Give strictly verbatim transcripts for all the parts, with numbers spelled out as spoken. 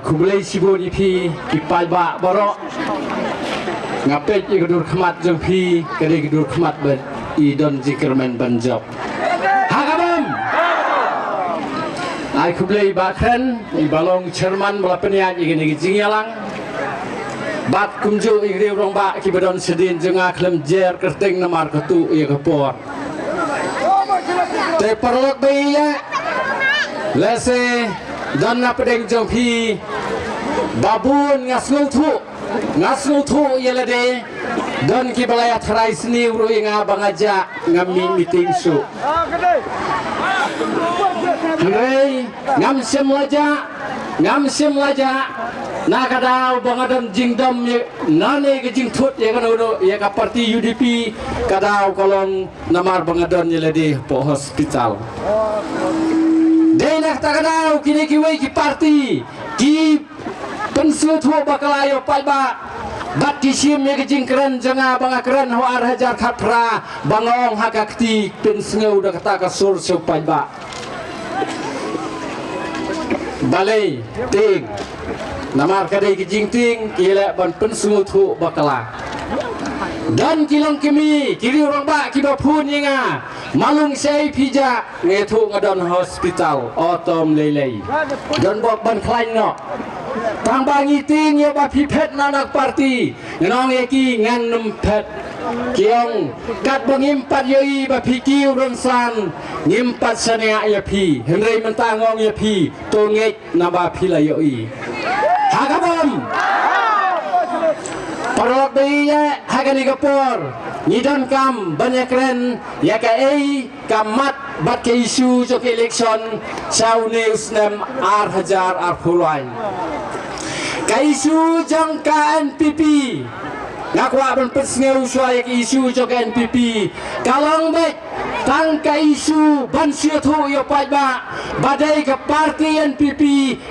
Khublei shibun ïa phi ki paidbah baroh. Nga peit ïa ka dur khmat jong phi, ka dei ka dur khmat ba i don jingkyrmen ban jop. Ha ka bam. Ai khublei Bah Kren, i ba long chairman ba la pynïaid ïa kane ka jingïalang. Bad kumjuh ïa ki riew rangbah kiba don shadien jong nga khlem jer kyrteng namar ka tuh ïa ka por. Te paralok ba ïeit, lehse don na pdeng jong phi ba bun nga sngewthuh, nga sngewthuh ïa lade. Don kiba la ïatharai sniew ruh ïa nga ba nga jah, ngam mih meeting shuh. Hynrei ngam shym la jah, ngam shym la jah na ka daw ba nga don jingdom ïa, nane ka jingthut ïa kano kano ïa ka party U D P, ka daw ka long namar ba nga don ïa lade hapoh hospital. Dei na kata ka daw kine kiwei ki party ki pynsngewthuh bakla ïa u paidbah bad ki shim ïa ka jingkren jong nga ba nga kren ha u ar hajar khatphra ba nga ong ha ka kti, pynsngew da kata ka sur sha u paidbah. Balei? Tieng. Namar ka dei ka jingtieng, ki leh ban pynsngewthuh bakla. Don ki longkmie, ki riew rangbah kiba phone ïa nga, "Malung, shaei phi jah?" Nga ïathuh nga don hospital. O, tom lei lei. Don bok ban khlaiñ noh. Tang ba ngi tieng ïa ba phi phet na ka party. Ngan ong ïa ki, ngan nym phet. Ki ong, katba ngim pat ïohi ba phi kiew rynsan, ngim pat shaniah ïa phi. Hynrei mynta nga ong ïa phi, to ngeit naba phi la ïohi. Ha ka bam. Paralok ba ïeit, ha kane ka por ngi donkam ban ïakren ïa kaei ka mat bad ka issue jong ka election sha une u snem ar hajar arphew lai. Ka issue jong ka N P P, nga kwah ban pynsngew shuwa ïa ka issue jong ka N P P. Ka long beit tang ka issue ban shu ïathuh ïa u paidbah ba dei ka party N P P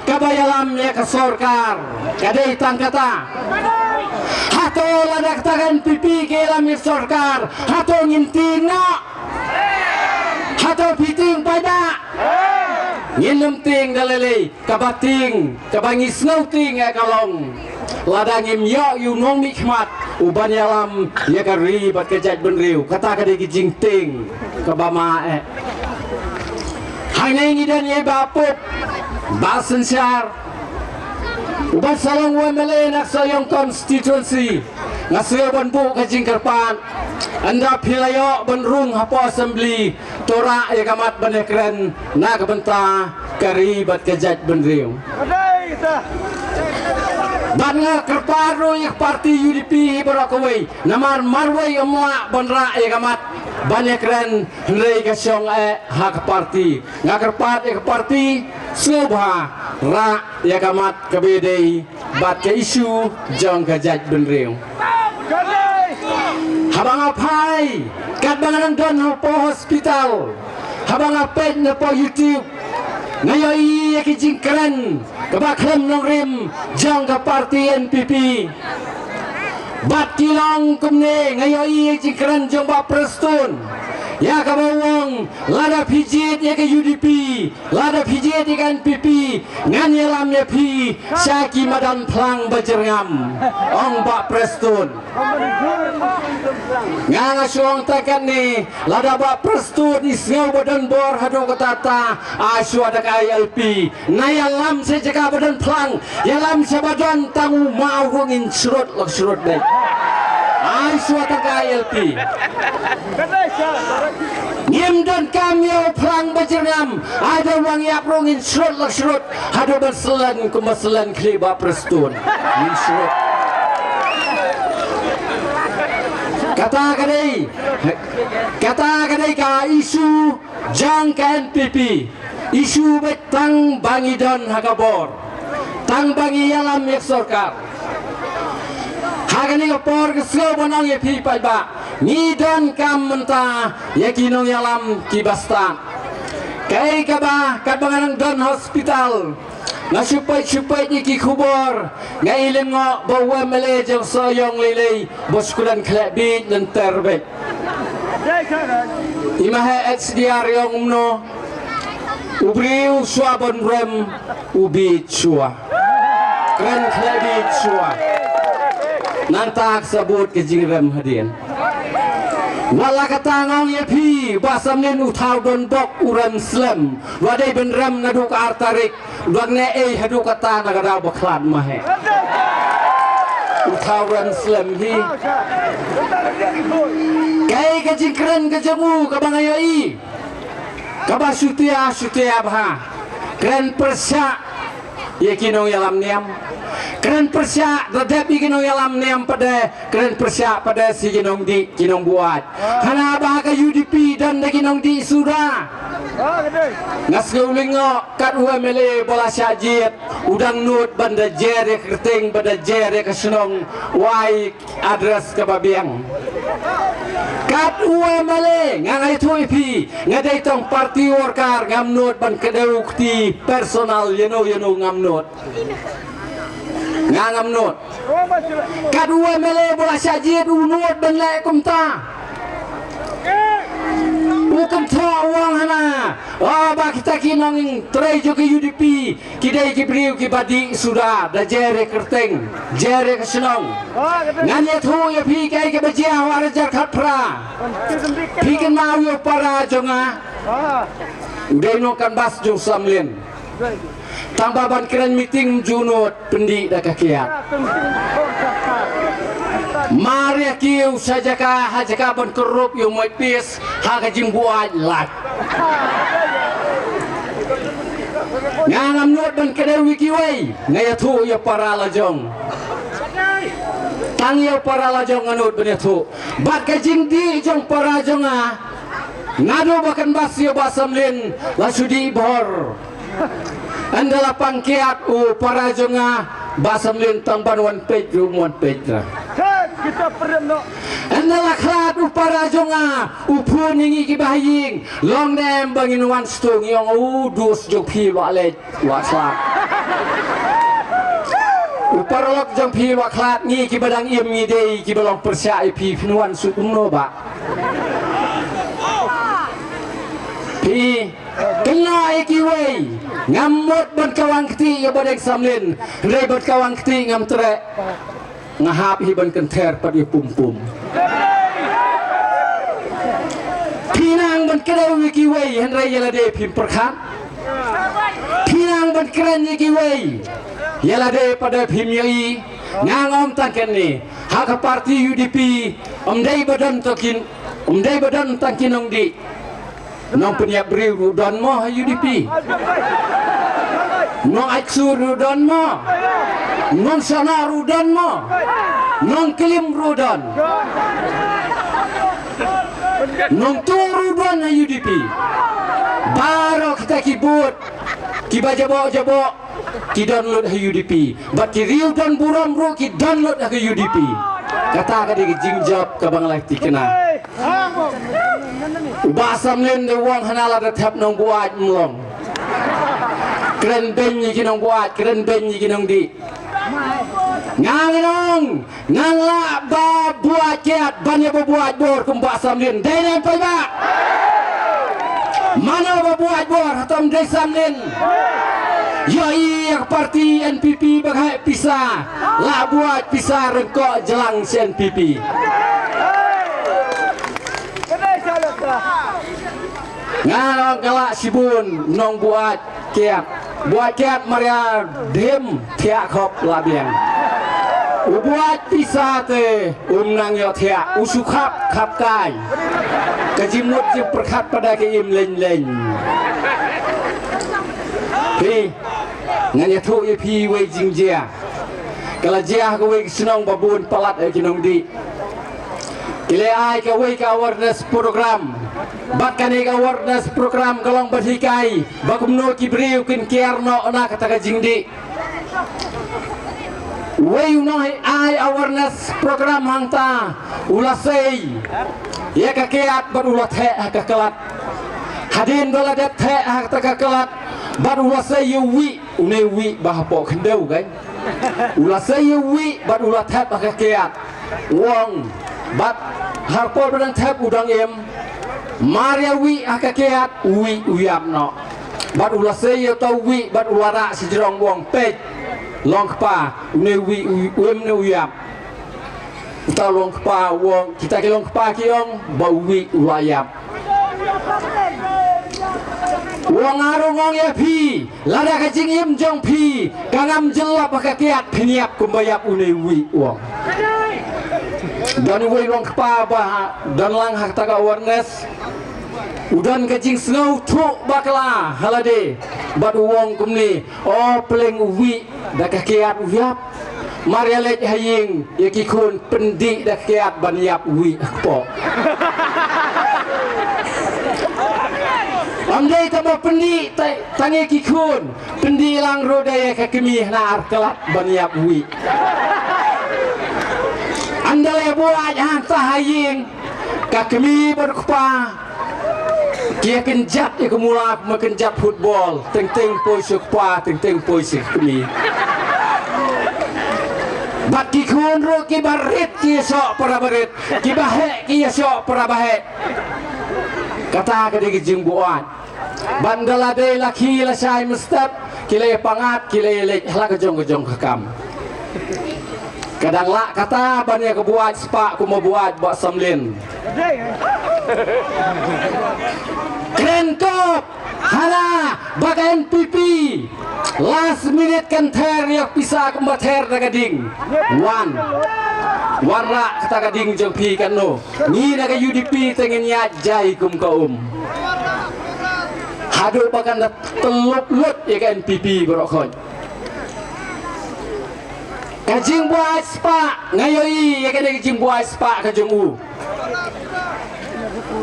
kaba ïalam ïa ka sorkar. Ka dei tang kata. Hato lada kata ka N P P ka ïalam ïa ka sorkar, hato ngin tieng noh? Hato phi tieng paidbah? Ngin nym tieng da lei lei. Kaba tieng, kaba ngi sngew tieng eh ka long lada ngim ïoh ïa u nongmihkhmat u ban ïalam ïa ka ri bad ka jaitbynriew. Kata ka dei ka jingtieng kaba ma eh. Hangne ngi don ïa i Bah Pup, Bah Synshar, uba sa long u M L A na ka Sohiong constituency. Nga sngew ban buh ka jingkyrpad, ynda phi la ïoh ban rung hapoh assembly, to rah ïa ka mat ban ïakren na ka bynta ka ri bad ka jaitbynriew. Bad nga kyrpad ruh ïa ka party U D P hi baroh kawei, namar marwei ym lah ban rah ïa ka mat ban ïakren, hynrei ka shong eh ha ka party. Nga kyrpad ïa ka party, sngewbha rah ïa ka mat kaba ïadei bad ka issue jong ka jaitbynriew. Haba nga phai, katba nga nang don hapoh hospital, haba nga peit na poh YouTube, nga ïohi ïa ki jingkren kaba khlem nongrim jong ka party N P P. Bad ki long kumne, nga ïohi ïa ki jingkren jong Bah Prestone, ïa kaba u ong, lada phi jied ïa ka U D P, lada phi jied ïa ka N P P, ngan ïalam ïa phi sha ki madan phlang bajyrngam, ong Bah Prestone. Nga nga shu ong tang katne, lada Bah Prestone i sngew ba don bor haduh katta katta, ai shuwa da ka I L P. Nga ïalam sha jaka ba don phlang, ïalam sha ba don tang u maw ruh ngin shrut la shrut beit. Ai shuwa tang ka I L P. Ngim donkam ïa u phlang bajyrngam, ai da u wangiap ruh ngin shrut la shrut, haduh ban slen kumba slen khlieh Bah Prestone. Ngin shrut. Kata ka dei, kata ka dei ka issue jong ka N P P. Issue beit tang ba ngi don ha ka bor, tang ba ngi ïalam ïa ka sorkar. Ha kane ka por ka sngew ban ong ïa phi paidbah, ngi donkam mynta ïa ki nongïalam kiba stad. Kaei kaba, katba nga nang don hospital, nga shu peit shu peit ïa ki khubor, nga i lyngngoh ba u M L A jong Sohiong lei lei ba shu kren khleh bieit lynter beit. I ma he H D R i ong kumno, u briew shuwa ban rem u bieit shuwa. Kren khlem bit shuwa. Nangta ka sabut ka jingrem hadien. Wat la kata nga ong ïa phi, Bah Samlin u thaw don bok u rem slem. Wat dei ban rem naduh ka ar tarik. Dang ne ei haduh kata na ka daw ba khlad ma he. U thaw rem slem hi. Kaei ka jingkren ka jong u kaba nga ïohi. Kaba shutia shutia bha. Kren pyrshah ïa ki nongïalam niam. Kren pyrshah da dep ïa ki nongïalam niam pat de. Kren pyrshah pat de sha ki nongdih ki nongbuaid. Hana ba ka U D P don da ki nongdih suda. Nga sngew lyngngoh kat u M L A ba la shah jied u dang nud ban da jer ïa ka kyrteng, ban da jer ïa ka shnong, wai address kaba biang. Kat u M L A nga ngai thui phi, nga dei tang party worker, ngam nud ban kdew kti personal ïano ïano, ngam nud. Nga ngam nud. Kat u M L A ba la shah jied u nud ban leh kumta. U kynthoh u ong hana, o ba kita ki nongtrei jong ka U D P ki dei ki briew kiba dih suda, da jer ïa ka kyrteng, jer ïa ka shnong. Ngan ïathuh ïa phi kaei kaba jia ha u ar hajar khatphra. Phi kynmaw ïa u para jong nga. U dei u nongcanvass jong Samlin. Tang ba ban kren meeting ju nud pyndih da ka kiad. Mar ïa kiew sha jaka ha jaka ban kyrhuh ïa u Mike Peace ha ka jingbuaid lait. Nga ngam nud ban kdew ïa kiwei, nga ïathuh ïa para la jong. Tang ïa para la jong nga nud ban ïathuh. Bad ka jingdih jong para jong nga, naduh ba canvass ïa u Bah Samlin la shu dih bhor. Ynda la pang kiad u para jong nga, Bah Samlin tang ban wan peit ruh ym wan peit ra. Ynda la khlad u para jong nga, u phone ïa ngi kiba ha ïing, long ne em ba ngin wan sdang, ngi ong u dus jong phi u la leit, u la khlad. U paralok jong phi u la khlad, ngi kiba dang im ngi dei kiba long pyrshah ïa phi, phin wan suk kumno bah. Phi kynnoh ïa kiwei, ngam mut ban kawang kti ïa u Bah Deng Samlin, hynrei ban kawang kti ngam treh. Nga hap hi ban kynther pat ïa pum pum. Phi nang ban kdew ïa kiwei, hynrei ïa lade phim pyrkhat. Phi nang ban kren ïa kiwei, ïa lade pat de phim ïohi. Nga ong tang kane, ha ka party U D P, ym dei ba don tang ki, ym dei ba don tang ki nongdih. Nongpynïap briew ruh don mo ha U D P. Nong aitsur ruh don mo. Nongshonor ruh don mo. Nongklim ruh don. Nongtuh ruh don ha U D P. Baroh kita ki booth kiba jaboh jaboh ki don lut ha U D P. Bad ki riew don burom ruh ki don lut ha ka U D P. Kata ka dei ka jingjop kaba nga la thikna. U Bah Samlin da u ong hana lada thep nongbuaid ym long. Kren beiñ ïa ki nongbuaid, kren beiñ ïa ki nongdih. Nga ngan ong, ngan lah ba buaid kiad ban ïa ba buaid bor kum Bah Samlin. Dei ne em paidbah? Mano ba buaid bor hato ym dei Samlin? Ïohi ïa ka party N P P ba ka heh pisa. Lah buaid pisa ryngkoh jlang sha N P P. Nga ong ka lah shibun nongbuaid kiad. Buaid kiad mar ïa dhim thiah khop la biang. U buaid pisa te um nang ïoh thiah, u shu khap khap kai. Ka jingmut jingpyrkhat pat de ka im leng leng. Phi, ngan ïathuh ïa phi wei jingjia. Ka la jia ha kawei ka shnong ba bun palat ïa ki nongdih. Ki la ai kawei ka awareness program. Bad kane ka awareness program ka long ban hikai ba kumno ki briew kin kiar noh na kata ka jingdih. Wei u nonghikai awareness program hangta u la sei ïa ka kiad bad u la theh ha ka klat. Hadien ba la dep theh ha kata ka klat bad u la sei ïa u wih, une u wih ba hapoh khyndew kan. U la sei ïa u wih bad u la thep ha ka kiad. U ong, bad harpor ba dang thep u dang im. Mar ïa u wih ha ka kiad, u wih u ïap noh. Bad u la sei ïa uta u wih bad u la rah sha jrong, u ong peit. Long kpa, une u wih, u, u em ne u ïap. Uta long kpa u ong, kita ki long kpa ki ong ba u wih u la ïap. U ong, nga ruh nga ong ïa phi, lada ka jingim jong phi ka ngam jyllop ha ka kiad, phin ïap kumba ïap une u wih, u ong. Don uwei u long kpa ba don lang ha kata ka awareness. U don ka jingsngewthuh bakla ha lade bad u ong kumne, o pleng u wih, da ka kiad u ïap. Mar ïa leit ha ïing ïa ki khun, pyndih da ka kiad ban ïap u wih ha kpoh. Ym dei tang ba pyndih tang ïa ki khun, pyndih lang ruh da ïa ka kmie hana ar klat ban ïap u wih. Ynda la buaid hangta ha ïing, ka kmie bad u kpa ki ïa kynjat ïa ka mula kumba kynjat football, teng teng poi sha u kpa, teng teng poi sha ka kmie. Bad ki khun ruh kiba rit ki ïa shoh para ba rit, kiba heh ki ïa shoh para ba heh. Kata ka dei ka jingbuaid. Bad ynda la dei la khie la shai mynstep, ki la ïa pyngngad, ki la ïa leit ha la ka jong ka jong ka kam. Ka dang lah kata ban ïa ka buaid spah kumba buaid Bah Samlin. Kren kop hana ba ka N P P last minute kan ther ïa ka pisa kumba ther da ka ding. Wan. Wanrah kata ka ding jong phi katno. Ngi na ka U D P te ngin ïaid jai kum ka um. Haduh ba kan da tyllup lut ïa ka N P P baroh khoit. Ka jingbuaid spah, nga ïohi ïa kane ka jingbuaid spah ka jong u.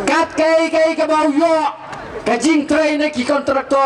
Kat kaei kaei kaba u ïoh, ka jingtrei na ki contractor